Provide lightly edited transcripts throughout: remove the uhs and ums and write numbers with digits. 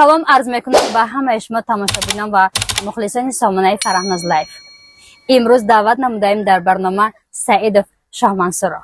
Салом арз мекунам ба ҳамаи шумо, тамошобинон ва мухлисони сомонаи Фараҳноз Лайф. Имрӯз даъват намудаем дар барнома Саидов Шоҳмансурро.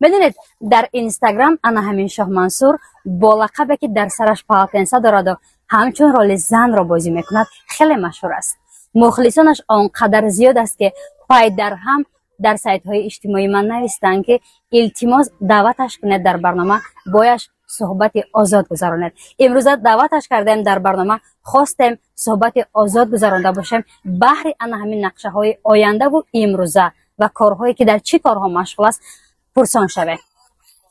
Медонед, дар Инстаграм ана ҳамин Шоҳмансур бо лақабе, ки дар сараш полотенце дораду ҳамчун роли занро бозӣ мекунад, хеле машҳур аст. Мухлисонаш он қадар зиёд аст, ки пай дар ҳам дар сайтҳои иҷтимоӣ ман навистанд, ки илтимос, даъваташ кунед дар барнома, бояш суҳбати озод гузаронед. Имрӯза даъваташ кардаем дар барнома, хостем суҳбати озод гузаронда бошем баҳри ана ҳамин нақшаҳои ояндаву имрӯза ва корҳое, ки дар чӣ корҳо машғул аст, пурсон шавем.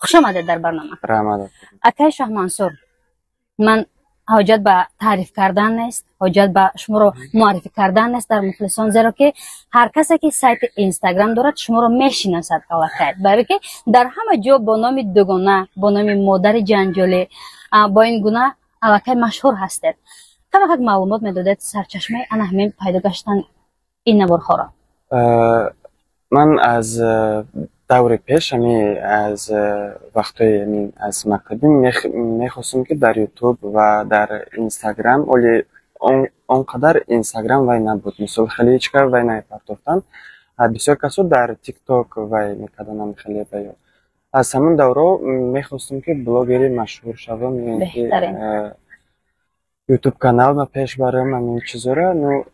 Хуш омадед дар барнома. Раҳмат. Акаи Шоҳмансур, ман ҳоҷат ба таъриф кардан нест, ҳоҷат ба шуморо муаррифӣ кардан нест дар мухлисон, зеро ки ҳар касе, ки сайти Инстаграм дорад, шуморо мешиносад аллакай, барое ки дар ҳама ҷо бо номи дугона, бо номи модари ҷанҷолӣ, бо ин гуна аллакай машҳур ҳастед. Камакак маълумот медодед сарчашмаи ана ҳамин пайдо гаштан ин наворҳоро. Ман аз даври пеш, ами аз вақтҳои ами аз мактабӣ мехостам, ки дар Ютуб ва дар Инстаграм. Оли он қадар Инстаграм вай набуд, мисол, хеле ҳеҷ кар вай намепартофтанд. Бисёр касо дар Тикток вай мекарданам хеле вай. Аз ҳамон давро мехостам, ки блогери машҳур шавам ё ин ки Ютуб канал ба пеш барам, ҳамин чизоро. Ну,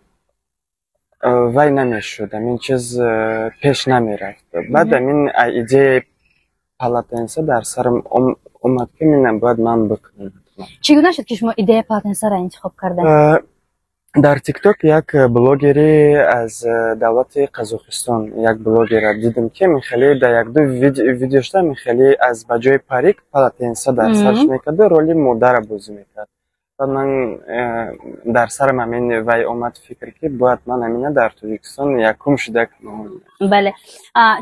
вай намешуд, ҳамин чиз пеш намерафт. Баъд ҳамин идеяи полотенце дар сарам омад, ки мина бояд ман бикунам. Чӣ гуна шуд, ки шумо идеяи полотенце ро интихоб кардед? Дар Тикток як блогери аз давлати Қазоқистон, як блогера дидем, ки михеле дар якду видеошта михеле аз ба ҷои парик полотенце дар сараш мекарду роли модара бозӣ мекард. Баъд ман дар сарам ҳамин вай омад фикр, ки бояд ман ҳамина дар Тоҷикистон якум шуда. Бале,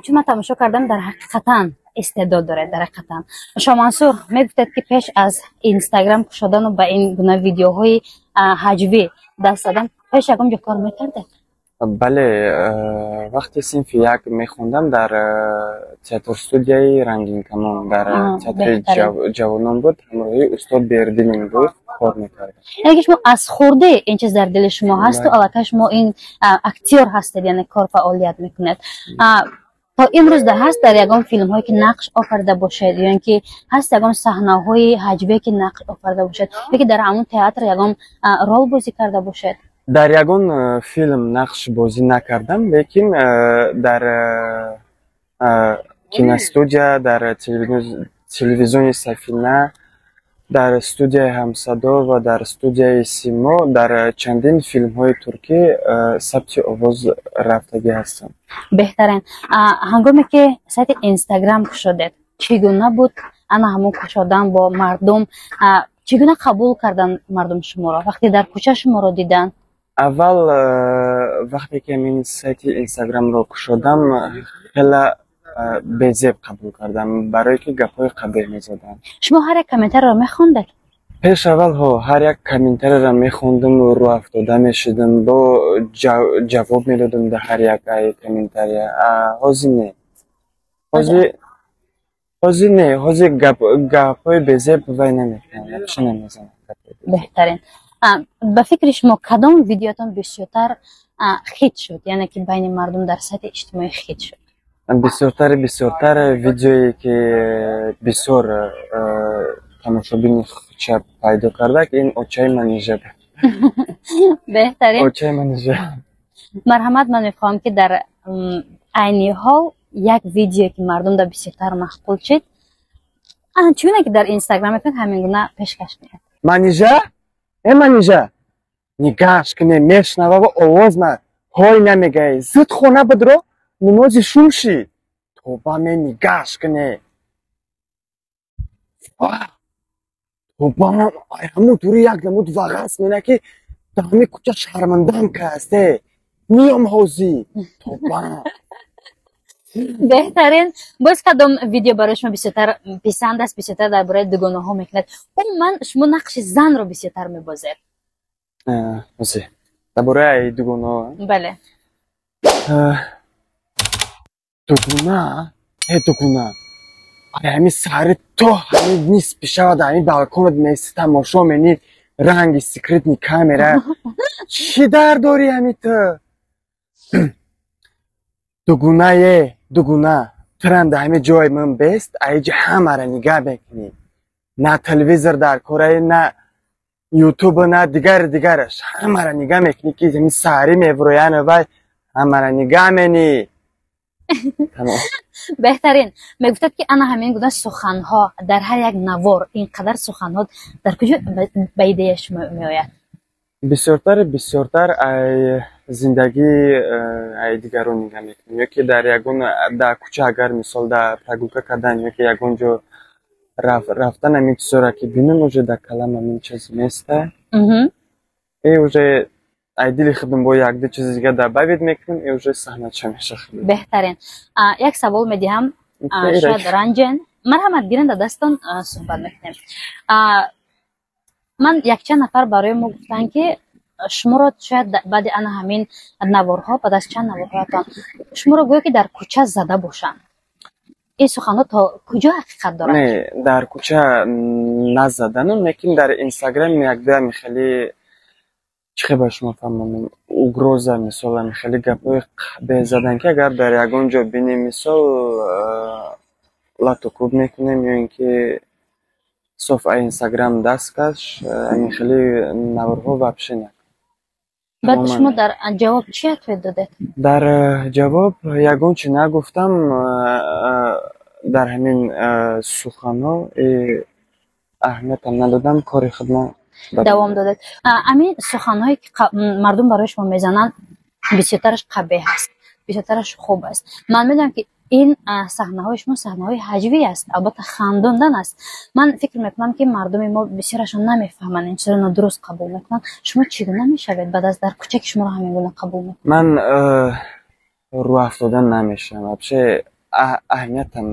чун ман тамошо кардам, дар ҳақиқатан истеъдод доред. Дар ҳақиқатан, Шоҳмансур, мегуфтед, ки пеш аз Инстаграм кушодану ба ин гуна видеоҳои ҳаҷвӣ даст задан, пеш ягон ҷо кор мекардед? Бале, вақти синфи як мехондам, дар театр студияи Рангинкамон, дар театри ҷавонон буд, ҳамроҳи устод Бердилин буд, кор мекардам. Яъне ки шумо аз хурдӣ ин чиз дар дили шумо ҳасту аллакай шумо ин актёр ҳастед, яъне кор фаъолият мекунед. То имрӯз да ҳаст дар ягон филмҳое, ки нақш офарида бошед, ё ин ки ҳаст ягон саҳнаҳои ҳаҷвие, ки нақш офарида бошед, ё ки дар ҳамон театр ягон рол бозӣ карда бошед? Дар ягон филм нақш бозӣ накардам, лекин дар киностудия, дар телевизиони Сафина, дар студияи Ҳамсадо ва дар студияи Симо, дар чандин филмҳои туркӣ сабти овоз рафтагӣ ҳастам. Беҳтарин. Ҳангоме ки сайти Инстаграм кушодед, чӣ гуна буд ана ҳамон кушодан бо мардум? Чӣ гуна қабул кардан мардум шуморо, вақте дар кӯча шуморо диданд? Аввал вақте ки ҳамин сайти Инстаграмро кушодам, хела безеб қабул кардам, барое ки гапҳои қабеҳ мезаданд. Шумо ҳар як комментариро мехондед? Пеш аввал ҳо, ҳар як комментариро мехондам, рӯ афтода мешудам, бо ҷавоб медодам дар ҳар як ай комментария. Ҳозир не, ҳозир не, ҳозир гапҳои безеб вай намекунам, вообще намезанам. Беҳтарин. Ба фикри шумо, кадом видеотон бисёртар хит шуд, яъне ки байни мардум дар сатҳи иҷтимоӣ хит шуд? Бисёртар видеое, ки бисёр тамошобини худша пайдо кардак, ин очаи Манижа буд. Беҳтарин. Очаи Манижа. Марҳамат, ман мехоҳам, ки дар айни ҳол як видеое, ки мардум дар бисёртар маъқул шид, чуне ки дар Инстаграм мекунед, ҳамин гуна пешкаш кунед. Манижа, э Манижа, нигаҳш куне, мешнавава овоз ма ҳой намегӯяй. Зуд хона бидро, намози шум ши, тоба ме, нигаҳш куне, тоба, ҳамун дури як намуд вағас мена, ки дар ҳамин кӯча шармандам кааст. Э, миём ҳозӣ, тоба. Беҳтарин. Боз кадом видео барои шумо бисёртар писанд аст, бисёртар дар бораи дугонаҳо мекунад? Умуман, шумо нақши занро бисёртар мебозед. Ҳозир дар бораи дугонаҳо? Бале. Дугона, э дугона, ай ҳамин саҳари то ҳамин нисфи шавад ҳамин балконат меисти, тамошо менӣ. Ранги секретный камера чӣ дар дорӣ ҳами ту? Дугунае, дугуна, турам да ҳами ҷои ман бест, аиҷа ҳамара нигаҳ мекунӣ. На телевизор дар корае, на ютуб, на дигари дигараш. Ҳамара нигаҳ мекунӣ, ки ҳами саҳарӣ мевурояна, вай ҳамара нигаҳ менӣ. Беҳтарин. Мегуфтад, ки ана ҳамин гуна суханҳо дар ҳар як навор, ин қадар суханҳо дар куҷо ба идея шумо меояд? Бисёртар ай зиндагии ай дигарон нигаҳ мекунем, ё ки дар ягон, дар кӯча, агар мисол дар прогулка кардан ё ки ягон ҷо рафтан, ҳамин чизоро ки бинам, уже дар калам ҳамин чиз места и уже ай дили худам бо якду чизи дига добавить мекунем и уже саҳнача мешавад. Беҳтарин. Як савол медиҳам, шояд ранҷен. Марҳамат, гирен дар дастон, суҳбат мекунем. Ман якчанд нафар барои мо гуфтанд, ки шуморо шояд баъди ана ҳамин наворҳо, баъд аз чанд наворҳоятон шуморо гӯё ки дар кӯча зада бошанд. Ин суханҳо то куҷо ҳақиқат дорад? Не, дар кӯча назаданам, лекин дар Инстаграм якдуями хеле, чӣ хел ба шумо фаҳмонам, угроза, мисол, ами хеле гапҳои безадан, ки агар дар ягон ҷо бинем, мисол, лату кӯб мекунем, ё ин ки соф ай Инстаграм даст каш, ами хеле наворҳо вообще накун. Баъд шумо дар ҷавоб чӣ ответ додед? Дар ҷавоб ягон чи нагуфтам. Дар ҳамин суханҳо аҳамиятам надодам, кори худро давом додед. Ҳамин суханҳое ки мардум барои шумо мезананд, бисёртараш қабеҳ аст, бисёртараш хуб аст. Ман медонам, ки ин саҳнаҳои шумо саҳнаҳои ҳаҷвӣ аст, албатта, хандондан аст. Ман фикр мекунам, ки мардуми мо бисёрашон намефаҳманд, ин чизро нодуруст қабул мекунанд. Шумо чӣ гуна мешавед баъд аз дар кӯча, ки шуморо ҳамин гуна қабул мекунанд? Ман рӯ афтода намешавам, вообще аҳамиятам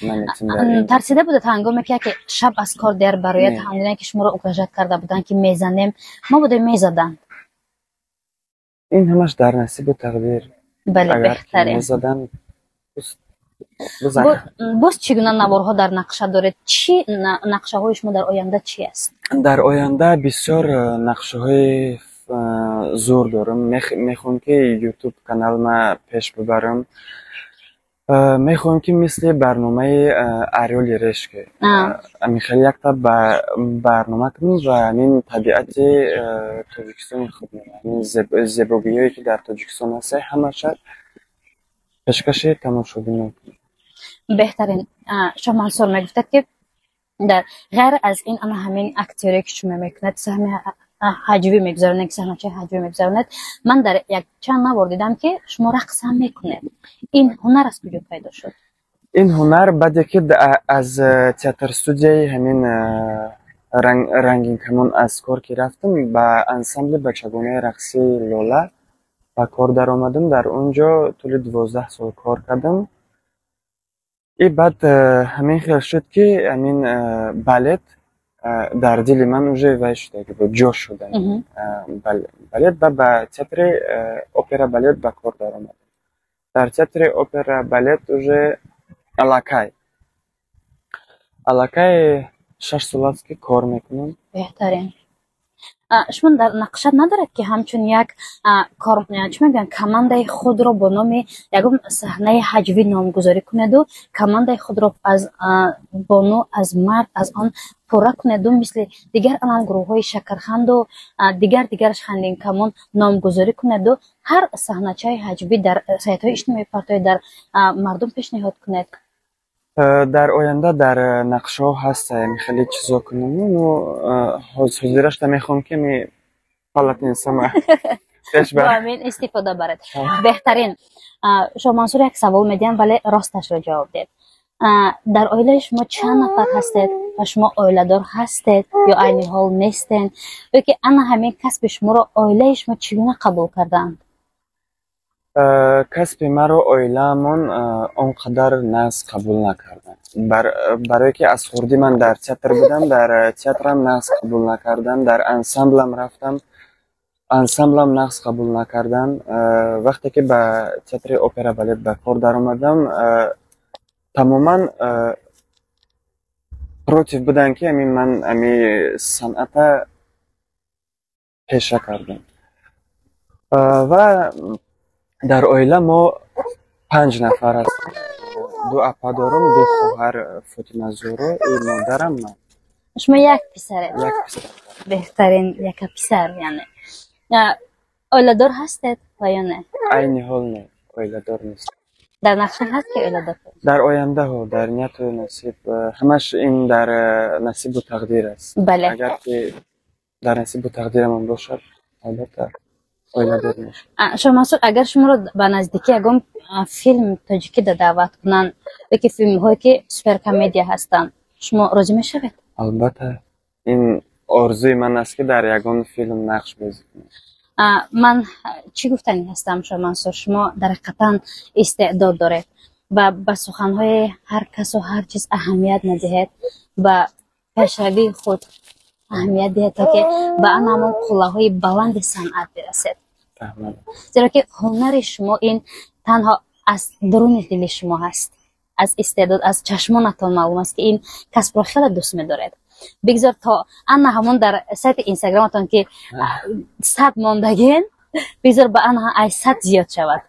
наметим. Тарсида будед, ҳангоме ки яке шаб аз кор дер барояд, ҳамгуна ки шуморо угрожать карда буданд, ки мезанем, мо будем, мезаданд? Ин ҳамаш дар насибу тақдир. Бале, беҳтарин. Мезадан. Боз чӣ гуна наворҳо дар нақша доред? Чӣ нақшаҳои шумо дар оянда чӣ аст? Дар оянда бисёр нақшаҳои зур дорам. Мехоҳам, ки Ютуб каналма пеш бибарам. Мехоҳам, ки мисли барномаи «Орёл и решка» ҳамин хеле якта барнома кунем ва ҳамин табиати Тоҷикистони худ, ҳамин зебогиҳое, ки дар Тоҷикистон ҳаст, ҳамаша пешкаши тамошобинон кунем. Беҳтарин. Шоҳмансур, мегуфтад, ки дар ғайр аз ин ана ҳамин актёре, ки шумо мекунед, саҳми ҳаҷвӣ мегузаронед, ки саҳначаи ҳаҷвӣ мегузаронед, ман дар як чанд навор дидам, ки шумо рақс ҳам мекунед. Ин ҳунар аз куҷо пайдо шуд? Ин ҳунар баъде ки аз театр студияи ҳамин Рангинкамон аз кор ки рафтам, ба ансамбли бачагонаи рақсии «Лола» ба кор даромадам. Дар он ҷо тӯли 12 сол кор кардам. И баъд ҳамин хел шуд, ки ҳамин балет дар дили ман уже вай шудаги буд, ҷо шуда балет. Ба театри опера балет ба кор даромадам. Дар театри опера балет уже аллакай 6 сол аст, ки кор мекунам. Беҳтарин. Шумо дар нақша надоред, ки ҳамчун як кор, чӣ мегӯянд, командаи худро бо номи ягон саҳнаи ҳаҷвӣ номгузорӣ кунеду командаи худро аз бону, аз мард, аз он пурра кунеду, мисли дигар анам гурӯҳҳои Шакарханду дигар дигараш, Хандинкамон номгузорӣ кунеду ҳар саҳначаи ҳаҷвӣ дар сайтҳои иҷтимоӣ партои, дар мардум пешниҳод кунед? Дар оянда дар нақшаҳо ҳаст хеле чизо кунам. Ну, ҳозирашта мехоҳам, ки ми полотенцама пеш бо ҳамин истифода баред. Беҳтарин. Шоҳмансур, як савол медиҳам, вале росташро ҷавоб диҳед. Дар оилаи шумо чанд нафар ҳастед ва шумо оиладор ҳастед ё айни ҳол нестед, ё ки ана ҳамин касби шуморо оилаи шумо чӣ гуна қабул кардаанд? Касби маро оилаамон он қадар нағз қабул накарданд, барое ки аз хурдӣ ман дар театр будам, дар театрам нағз қабул накарданд, дар ансамблам рафтам, ансамблам нағз қабул накарданд. Вақте ки ба театри опера балет ба кор даромадам, тамоман против буданд, ки ами ман ами санъата. Пеша кардам. Ва дар оила мо панҷ нафар ҳастем: ду апа дорам, ду хоҳар, Фотима Зуро и модарам, ман. Шумо як писаред? Як писар. Беҳтарин, яка писар. Яъне оиладор ҳастед ва ё не? Айни ҳол не, оиладор нест. Дар нақша ҳаст, ки оиладор? Дар ояндаҳо, дар нияту насиб. Ҳамаш ин дар насибу тақдир аст. Агар ки дар насибу тақдирамон бошад, албатта, оиладор мешавам. Шоҳмансур, агар шуморо ба наздикӣ ягон филм тоҷикида даъват кунанд ёки филмҳое, ки суперкомедия ҳастанд, шумо розӣ мешавед? Албатта, ин орзуи ман аст, ки дар ягон филм нақш бозӣ кунам. Ман чӣ гуфтанӣ ҳастам, Шоҳмансур: шумо дар ҳақиқатан истеъдод доред ва ба суханҳои ҳар касу ҳар чиз аҳамият надиҳед, ба пешравии худ аҳамият диҳед, то ки ба ан ҳамон қуллаҳои баланди санъат бирасед, зеро ки ҳунари шумо ин танҳо аз дуруни дили шумо ҳаст, аз истеъдод, аз чашмонатон маълум аст, ки ин касбро хеле дӯст медоред. Бигзор то ана ҳамон дар сайти Инстаграматон, ки 100 мондагин, бигзор ба ана ай 100 зиёд шавад.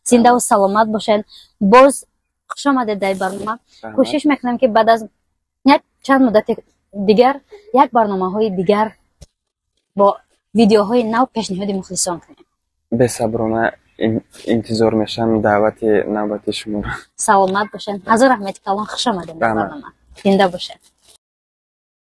Зиндаву саломат бошед. Боз хуш омадед дар барнома. Кӯшиш мекунем, ки баъд аз як чанд муддати дигар як барномаҳои дигар бо видеоҳои нав пешниҳоди мухлисон кунем. Бесаброна интизор мешавам даъвати навбати шуморо. Саломат бошед, ҳазор раҳмати калон, хуш омадед дар барнома, зинда бошед.